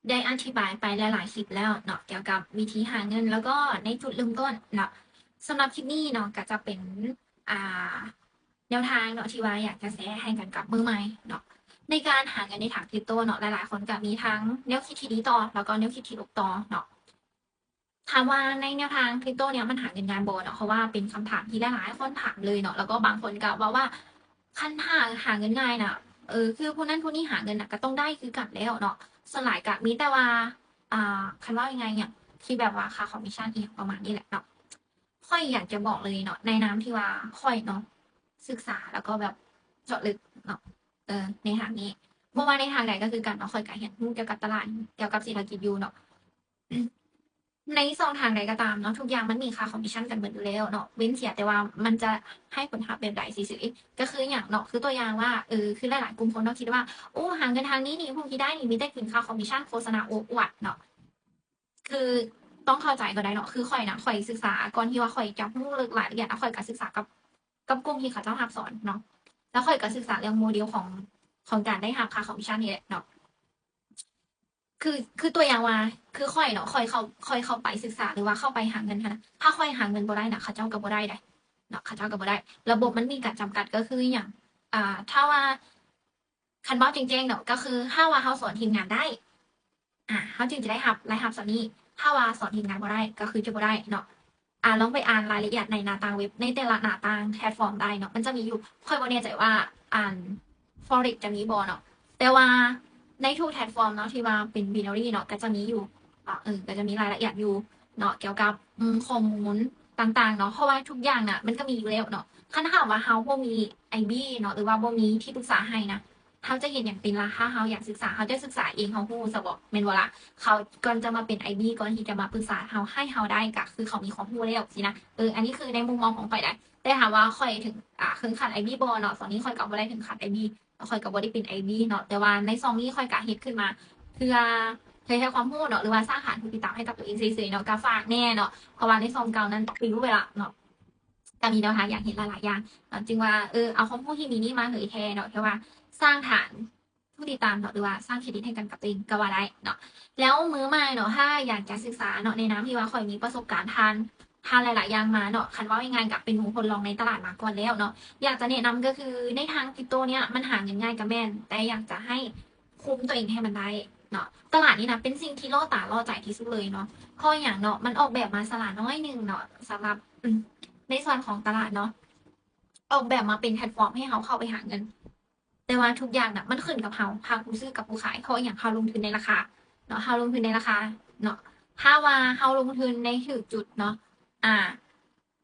ໄດ້ອະທິບາຍໄປຫຼາຍໆຄລິບແລ້ວເນາະ ກ່ຽວກັບວິທີຫາເງິນ ແລ້ວກໍໃນຈຸດເລີ່ມຕົ້ນເນາະ. ສຳລັບຄລິບນີ້ເນາະ ກໍຈະເປັນ ອ່າ ແນວທາງເນາະ ທີ່ວ່າຢາກຈະແຊໃຫ້ກັນກັບມືໃໝ່ເນາະ ໃນການຫາເງິນໃນທາງຄຣິບໂຕເນາະ. ຫຼາຍໆຄົນກໍມີທັງແນວຄິດທີ່ດີຕໍ່ ແລ້ວກໍແນວຄິດທີ່ລົບຕໍ່ເນາະ. ຖາມວ່າໃນແນວທາງຄຣິບໂຕເນຍ ມັນຫາເງິນງ່າຍບໍ່ເນາະ? ເພາະວ່າເປັນຄຳຖາມທີ່ຫຼາຍໆຄົນຖາມເລີຍເນາະ ແລ້ວກໍບາງຄົນກໍເວົ້າວ່າ ຄັນຫາ ຫາເງິນງ່າຍນະ ເອີ ຄືຜູ້ນັ້ນຜູ້ນີ້ຫາເງິນນະ ກໍຕ້ອງໄດ້ຄືກັນແລ້ວເນາະ. ສ່ວນຫຼາຍກໍມີແຕ່ວ່າ ອ່າ ຄັນເວົ້າງ່າຍໆ ຫຍັງທີ່ແບບວ່າຄ່າຄອມມິດຊັນອີ່ຫຍັງປະມານນີ້ແຫຼະເນາະ. ຂ້ອຍຢາກຈະບອກເລີຍເນາະ ໃນນາມທີ່ວ່າຂ້ອຍເນາະ ສຶກສາ ແລ້ວກໍແບບເຈາະເລິກເນາະ ເອີ ໃນທາງນີ້ ບໍ່ວ່າໃນທາງໃດກໍຄືກັນເນາະ, ຂ້ອຍກໍຮຽນຮູ້ກ່ຽວກັບຕະຫຼາດ ກ່ຽວກັບເສດຖະກິດຢູ່ເນາະ. ໃນຊ່ອງທາງໃດກໍຕາມເນາະ ທຸກຢ່າງມັນມີຄ່າຄອມມິດຊັນກັນເບິດຢູ່ແລ້ວເນາະ, ເວັ້ນເສຍແຕ່ວ່າມັນຈະໃຫ້ຜົນຮັບແບບໃດເສີຍໆ. ກໍຄືຫຍັງເນາະ ຄືຕົວຢ່າງວ່າ ເອີ ຄືຫຼາຍໆກຸ່ມຄົນເນາະ ຄິດວ່າ ໂອ້ ຫາເງິນທາງນີ້ນີ້ ຜູ້ທີ່ໄດ້ນີ້ມີແຕ່ກິນຄ່າຄອມມິດຊັນ ໂຄສະນາໂອ້ອວດເນາະ. ຄືຕ້ອງເຂົ້າໃຈກໍໄດ້ເນາະ ຄືຂ້ອຍນະ ຂ້ອຍສຶກສາ ກ່ອນທີ່ວ່າຂ້ອຍຈະຮູ້ເລິກລາຍລະອຽດນະ ຂ້ອຍກໍສຶກສາກັບ ກັບກຸ່ມທີ່ເຂົາເຈົ້າຮັບສອນເນາະ ແລ້ວຂ້ອຍກໍສຶກສາເລື່ອງໂມເດວຂອງ ຂອງການໄດ້ຮັບຄ່າຄອມມິດຊັນນີ້ແຫຼະເນາະ. ຄື ຄືຕົວຢ່າງວ່າ ຄືຂ້ອຍເນາະ ຂ້ອຍເຂົ້າ ຂ້ອຍເຂົ້າໄປສຶກສາ ຫຼືວ່າເຂົ້າໄປຫາເງິນຫັ້ນນະ ຖ້າຂ້ອຍຫາເງິນບໍ່ໄດ້ນະ ເຂົາເຈົ້າກໍບໍ່ໄດ້ໃດເນາະ ເຂົາເຈົ້າກໍບໍ່ໄດ້. ລະບົບມັນມີການຈຳກັດ ກໍຄືຫຍັງ ອ່າ ຖ້າວ່າ ຄັນເວົ້າແຈ້ງໆເນາະ ກໍຄືຖ້າວ່າເຮົາສອນທີມງານໄດ້ ອ່າ ເຮົາຈຶ່ງຈະໄດ້ຮັບລາຍຮັບສ່ວນນີ້, ຖ້າວ່າສອນທີມງານບໍ່ໄດ້ ກໍຄືຈະບໍ່ໄດ້ເນາະ. ອ່າ ລອງໄປອ່ານລາຍລະອຽດໃນໜ້າຕ່າງເວັບ ໃນແຕ່ລະໜ້າຕ່າງແພລດຟອມໄດ້ເນາະ, ມັນຈະມີຢູ່ ຂ້ອຍບໍ່ແນ່ໃຈວ່າ ອ່າ Forex ຈະມີບໍ່ເນາະ ແຕ່ວ່າໃນທຸກແພລດຟອມເນາະ ທີ່ວ່າເປັນ binary ເນາະ ກໍຈະມີຢູ່ເນາະ ເອີ ກໍຈະມີລາຍລະອຽດຢູ່ເນາະ ກ່ຽວກັບ ອືມ ຂໍ້ມູນຕ່າງໆເນາະ ເພາະວ່າທຸກຢ່າງນະ ມັນກໍມີຢູ່ແລ້ວເນາະ. ຄັນຖ້າຫາກວ່າເຮົາບໍ່ມີ IB ເນາະ ຫຼືວ່າບໍ່ມີທີ່ປຶກສາໃຫ້ນະ ເຮົາຈະເຮັດຫຍັງເປັນລະ? ຖ້າເຮົາຢາກສຶກສາ ເຮົາຈະສຶກສາເອງ ເຮົາຮູ້ຊະບໍ່ ແມ່ນບໍ່ລະ? ເຂົາກ່ອນຈະມາເປັນ IB ກ່ອນທີ່ຈະມາປຶກສາເຮົາ ໃຫ້ເຮົາໄດ້ ກໍຄືເຂົາມີຄວາມຮູ້ແລ້ວຊີ້ນະ. ເອີ ອັນນີ້ຄືໃນມຸມມອງຂອງຂ້ອຍໄດ໋ ແຕ່ຖາມວ່າຂ້ອຍເຖິງ ອ່າ ເຄິ່ງຂັ້ນ IB ບໍ່ເນາະ ຕອນນີ້ຂ້ອຍກໍບໍ່ໄດ້ເຖິງຂັ້ນ IB ຂ້ອຍກໍບໍ່ໄດ້ເປັນ IB ເນາະ ແຕ່ວ່າໃນຊ່ອງນີ້ຂ້ອຍກໍເຮັດຂຶ້ນມາເພື່ອເຜີຍແຜ່ຄວາມຮູ້ເນາະ ຫຼືວ່າສ້າງຖານຜູ້ຕິດຕາມໃຫ້ກັບຕົວເອງເສີຍໆເນາະ ກໍຝາກແດ່ເນາະ ເພາະວ່າໃນຊ່ອງເກົ່ານັ້ນປິວໄປລະເນາະ. ກໍມີແນວທາງຢາກເຮັດຫຼາຍໆຢ່າງເນາະ ຈຶ່ງວ່າ ເອີ ເອົາຄວາມຮູ້ທີ່ມີນີ້ມາເຜີຍແຜ່ເນາະ ແຕ່ວ່າສ້າງຖານຜູ້ຕິດຕາມເນາະ ຫຼືວ່າສ້າງເຄຣດິດໃຫ້ກັນກັບຕົວເອງກໍວ່າໄດ້ເນາະ. ແລ້ວມືໃໝ່ເນາະ ຖ້າຢາກຈະສຶກສາເນາະ ໃນນາມທີ່ວ່າຂ້ອຍມີປະສົບການຜ່ານ ຜ່ານຫຼາຍໆຢ່າງມາເນາະ, ຄັນເວົ້າງ່າຍໆກໍເປັນໝູ່ທົດລອງໃນຕະຫຼາດມາກ່ອນແລ້ວເນາະ. ຢາກຈະແນະນຳກໍຄືໃນທາງຄຣິບໂຕເນຍ ມັນຫາເງິນງ່າຍກໍແມ່ນ ແຕ່ຢາກຈະໃຫ້ຄຸມຕົວເອງໃຫ້ມັນໄດ້ເນາະ. ຕະຫຼາດນີ້ນະ ເປັນສິ່ງທີ່ລໍ້ຕາລໍ້ໃຈທີ່ສຸດເລີຍເນາະ. ເພາະຫຍັງເນາະ? ມັນອອກແບບມາສະຫຼາດໜ້ອຍໜຶ່ງເນາະ ສຳລັບ ອືມ ໃນສ່ວນຂອງຕະຫຼາດເນາະ ອອກແບບມາເປັນແພລດຟອມໃຫ້ເຮົາເຂົ້າໄປຫາເງິນ ແຕ່ວ່າທຸກຢ່າງນະ ມັນຂຶ້ນກັບເຮົາ ຖ້າຜູ້ຊື້ກັບຜູ້ຂາຍ. ເພາະຫຍັງ? ເຮົາລົງທຶນໃນລາຄາເນາະ ເຮົາລົງທຶນໃນລາຄາເນາະ. ຖ້າວ່າເຮົາລົງທຶນໃນຖືກຈຸດເນາະ ອາ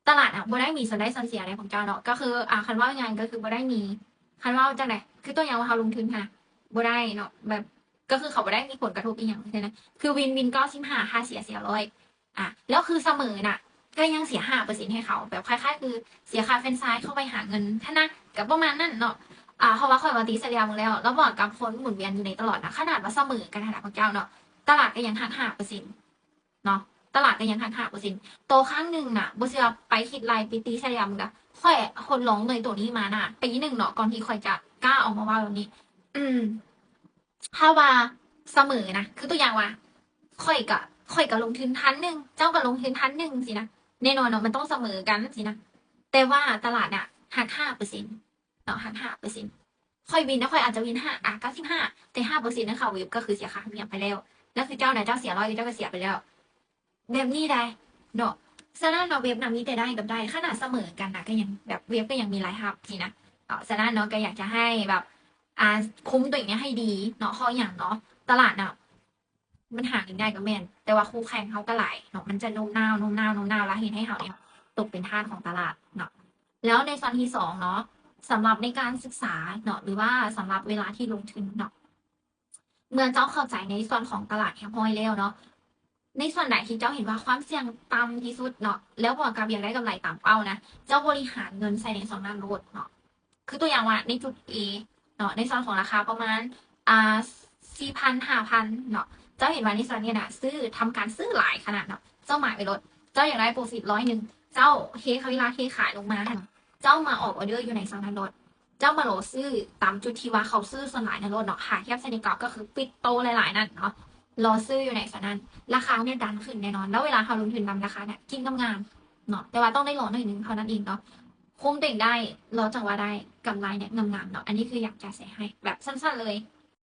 ຕະຫຼາດນະ ບໍ່ໄດ້ມີສ່ວນໄດ້ສ່ວນເສຍໃດຂອງເຈົ້າເນາະ. ກໍຄື ອາ ຄັນເວົ້າງ່າຍໆ ກໍຄືບໍ່ໄດ້ມີ ຄັນເວົ້າຈັ່ງໃດ? ຄືຕົວຢ່າງວ່າເຮົາລົງທຶນຫັ້ນນະ ບໍ່ໄດ້ເນາະ ແບບ ກໍຄືເຂົາບໍ່ໄດ້ມີຜົນກະທົບອີ່ຫຍັງຊີ້ນະ ຄືວິນວິນເກົ້າສິບຫ້າ ຖ້າເສຍ ເສຍຮ້ອຍ ອາ ແລ້ວຄືສະເໝີນະ ກໍຍັງເສຍຫ້າເປີເຊັນໃຫ້ເຂົາ ແບບຄ້າຍໆຄືເສຍຄ່າແຟຣນໄຊເຂົ້າໄປຫາເງິນຫັ້ນນະ ກໍປະມານນັ້ນເນາະ. ອາ ເພາະວ່າຂ້ອຍມາຕີສະເລ່ຍເບິ່ງແລ້ວ ລະຫວ່າງກັບຄົນໝູນວຽນຢູ່ໃນຕະຫຼາດນະ ຂະໜາດວ່າສະເໝີກັນຫັ້ນນະພວກເຈົ້າເນາະ ຕະຫຼາດກໍຍັງຫັກຫ້າເປີເຊັນເນາະ ຕະຫຼາດກໍຍັງຫັກຫ້າເປີເຊັນຕໍ່ຄັ້ງໜຶ່ງນະ. ບໍ່ເຊື່ອໄປຄິດໄລ່ໄປຕີສະເລ່ຍເບິ່ງເດີ ຂ້ອຍທົດລອງເລີຍໂຕນີ້ມານະ ປີໜຶ່ງເນາະ ກ່ອນທີ່ຂ້ອຍຈະກ້າອອກມາເວົ້າແບບນີ້ ອືມ ຖ້າວ່າສະເໝີນະ ຄືຕົວຢ່າງວ່າ ຂ້ອຍກະ ຂ້ອຍກະລົງທຶນພັນໜຶ່ງ ເຈົ້າກະລົງທຶນພັນໜຶ່ງຊີ້ນະ ແນ່ນອນເນາະ ມັນຕ້ອງສະເໝີກັນຊີ້ນະ. ແຕ່ວ່າຕະຫຼາດນະ ຫັກຫ້າເປີເຊັນເນາະ ຫັກຫ້າເປີເຊັນ ຂ້ອຍວິນນະ ຂ້ອຍອາດຈະວິນຫ້າ ອາ ເກົ້າສິບຫ້າ ແຕ່ຫ້າເປີເຊັນນັ້ນເຂົ້າເວັບ ກໍຄືເສຍຄ່າທຳນຽມໄປແລ້ວ ແລ້ວຄືເຈົ້ານະ ເຈົ້າເສຍຮ້ອຍ ເຈົ້າກະເສຍໄປແລ້ວ ແບບນີ້ໄດ໋ເນາະ. ສະນັ້ນເນາະ ເວັບນະມີແຕ່ໄດ້ກັບໄດ້ ຂະໜາດສະເໝີກັນນະ ກໍຍັງແບບ ເວັບກໍຍັງມີລາຍຮັບຊີ້ນະເນາະ. ສະນັ້ນເນາະ ກໍຢາກຈະໃຫ້ແບບ ອ່າ ຄຸມຕົວເອງໃຫ້ດີເນາະ. ເພາະຫຍັງເນາະ? ຕະຫຼາດນະ ມັນຫາເງິນງ່າຍກໍແມ່ນ ແຕ່ວ່າຄູ່ແຂ່ງເຮົາກໍຫຼາຍເນາະ ມັນຈະໂນ້ມນ້າວ ໂນ້ມນ້າວ ໂນ້ມນ້າວ ແລ້ວເຮັດໃຫ້ເຮົາເນຍຕົກເປັນທາດຂອງຕະຫຼາດເນາະ. ແລ້ວໃນສ່ວນທີສອງເນາະ ສຳລັບໃນການສຶກສາເນາະ ຫຼືວ່າສຳລັບເວລາທີ່ລົງທຶນເນາະ ເມື່ອເຈົ້າເຂົ້າໃຈໃນສ່ວນຂອງຕະຫຼາດຮຽບຮ້ອຍແລ້ວເນາະ ໃນສ່ວນໃດທີ່ເຈົ້າເຫັນວ່າຄວາມສ່ຽງຕ່ຳທີ່ສຸດເນາະ ແລ້ວບວກກັບຢາກໄດ້ກຳໄລຕາມເປົ້ານະ ເຈົ້າບໍລິຫານເງິນໃສ່ໃນສ່ວນນັ້ນໂລດເນາະ. ຄືຕົວຢ່າງວ່າໃນຈຸດ A ເນາະ ໃນສ່ວນຂອງລາຄາປະມານ ອ່າ ສີ່ພັນ ຫ້າພັນເນາະ ເຈົ້າເຫັນວ່າໃນສ່ວນນີ້ນະ ຊື້ ທຳການຊື້ຫຼາຍຂະໜາດເນາະ ເຈົ້າໝາຍໄວ້ໂລດ. ເຈົ້າຢາກໄດ້ໂປຣຟິດຮ້ອຍໜຶ່ງ ເຈົ້າເທເຂົາເວລາເທຂາຍລົງມາຫັ້ນ ເຈົ້າມາອອກອອເດີຢູ່ໃນຊ່ອງນັ້ນໂລດ ເຈົ້າມາລໍຊື້ຕາມຈຸດທີ່ວ່າເຂົາຊື້ສ່ວນຫຼາຍນັ້ນໂລດເນາະ. ຖ້າທຽບໃສ່ໃນກຣາຟກໍຄືປິດໂຕຫຼາຍໆນັ້ນເນາະ ລໍຊື້ຢູ່ໃນຊັ້ນນັ້ນ ລາຄາເຮົາເນຍດັນຂຶ້ນແນ່ນອນ. ແລ້ວເວລາເຮົາລົງທຶນນຳລາຄາເນຍກິນງາມໆເນາະ ແຕ່ວ່າຕ້ອງໄດ້ລໍໜ້ອຍໜຶ່ງເທົ່ານັ້ນເອງເນາະ ຄຸມຕົວເອງໄດ້ ລໍຈັ່ງວ່າໄດ້ກຳໄລເນຍງາມໆເນາະ. ອັນນີ້ຄືຢາກຈະແຊໃຫ້ແບບສັ້ນໆເລີຍ